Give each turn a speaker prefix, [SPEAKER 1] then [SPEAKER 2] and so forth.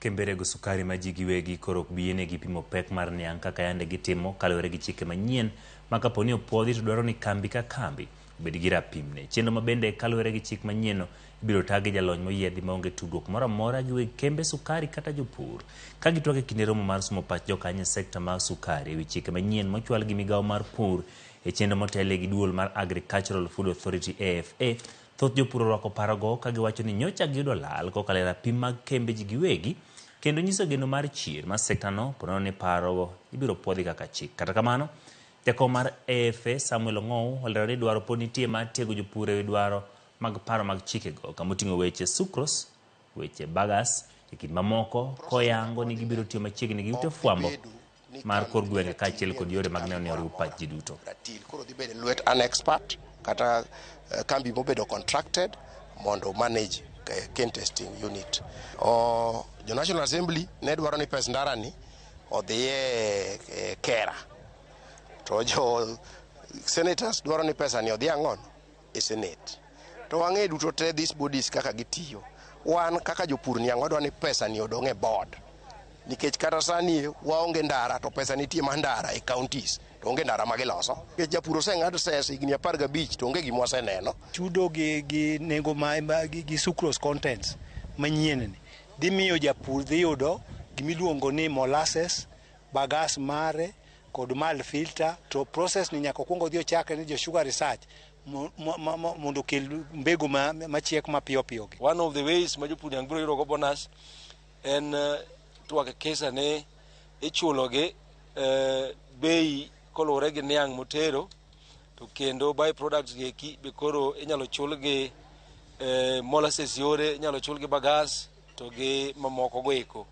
[SPEAKER 1] Kembe rego sukari ma ji giwegi koro ok bi yienegi pimo pek mar niang' kaka yande gitimo kaluwore gi chike manyien ma kapo ni opuodhi to dwaro ni kambi ka kambi obed gi rapimne. Chenro ma bende kaluwore gi chik manyienno ibiro ta gi jalony moyiedhi maonge tudruok moro amora gi weg kembe sukari kata jopur. Ka gitwak e kinde romo mar somo pach jokanyo e sekta mar sukari ewi chike manyien mochwal gi migawo mar pur e chenro motelie gi duol mar Agricultural Food Authority AFA, Thoth jopur orwako parogo ka giwacho ni nyocha giyudo lal kokalo e rapim mag kembe ji giwegi kendo nyiso geno mar chier mar sektano ponono ni parogo ibiro puodhi kaka chik. Kata kamano, jakom mar AFA Samuel Ong'ow olero ni dwaro pod nitie mar tiego jopur ewi dwaro mag paro mag chikego kamoting'o weche sucrose, weche bagas e kind mamoko koyango ni gibiro tiyo machiegni gi ute fwambo mar kor gwenge kaachiel kod yore mag neno ni oriw pach ji duto.
[SPEAKER 2] Ratil koro dhi bedo e lwet an expert kata kambi mobedo contracted mondo manage cane testing unit. O, jo National Assembly ne dwaro ni pes ndara ni odhi e KERA to jo senators dwaro ni pesa ni odhi ang'ono e Senate. To wang'e duto te these bodies kaka gitiyo. Wan kaka jopur niang' wadwa ni pesa ni odong' e board. Nikech kata sani waonge ndara to pesa nitie mar ndara e counties to onge ndara ma giloso. Nikech japur oseng'ad ses higni 15 to onge gima waseneno.
[SPEAKER 3] Chudo gi, gi nengo ma, ma gi, gi sucrose contents manyien ni dhi miyo japur dhi yudo gimiluongo ni molasses, bagas mare kod mal filter to process ni nyaka okuong odhi ochakre ni jo sugar research mondo okel mbegu machiek mapiyo piyo gi.
[SPEAKER 4] One of the ways ma jopur niang' biro yudo go bonus en to hakikisha ni ichulo gi bei koluwore gi niang' motero to kendo by products gi eki be koro inyalo chul gi molasses yore, inyalo chul gi bagas to gi mamoko go eko.